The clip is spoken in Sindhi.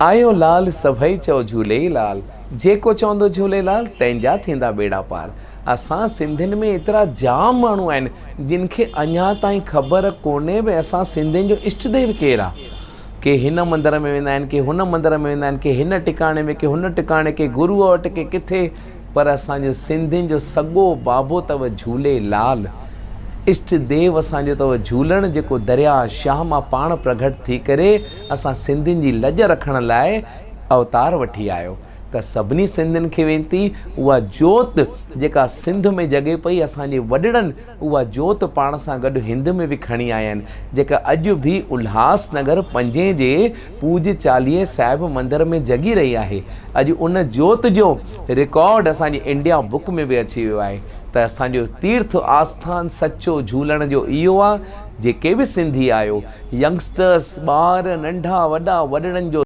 آيو لال سڀئي چئو جهوليلال، جيڪو چوندو جهوليلال تنهن جا ٿيندا ٻيڙا پار. اسان سنڌين ۾ ايترا جام ماڻهو آهن جن کي اڃا تائين خبر ڪونهي ڀئي اسان سنڌين جو اشٽ ديو ڪير آ. ڪي هن مندر ۾ ويندا آهن ڪي هن مندر ۾ ويندا آهن ڪي هن ٽڪاڻي ۾ ڪي هن ٽڪاڻي ڪي گروء وٽ ڪي ڪٿي پر اسان جو سنڌين جو سڳو بابو اٿو جهوليلال. اشٽ ديو اسان جو اٿو جهولڻ جيڪو درياء شاهه مان پاڻ پرگهٽ ٿي ڪري اسان سنڌين جي لڄ رکڻ لاء اوتار وٺي آيو ته سڀني سنڌين کي وينتي اها جوت جيڪا سنڌ ۾ جڳي پئي اسان جي وڏڙن اها جوت پاڻ سان گڏ هند ۾ به کڻي آيا آهن جيڪا اڄ به الهاس نگر پنجين جي پوڄ چاليهي صاحب مندر ۾ جڳي رهي آهي اڄ ان جوت جو رڪارڊ اسان جي انڊيا بڪ ۾ به اچي ويو آهي ته اسان جو تيرٿ آسٿان سچو جهولڻ جو اهو آهي جيڪي به سنڌي آهيو ينگسٽرس ٻار ننڍا وڏا وڏڙن جو.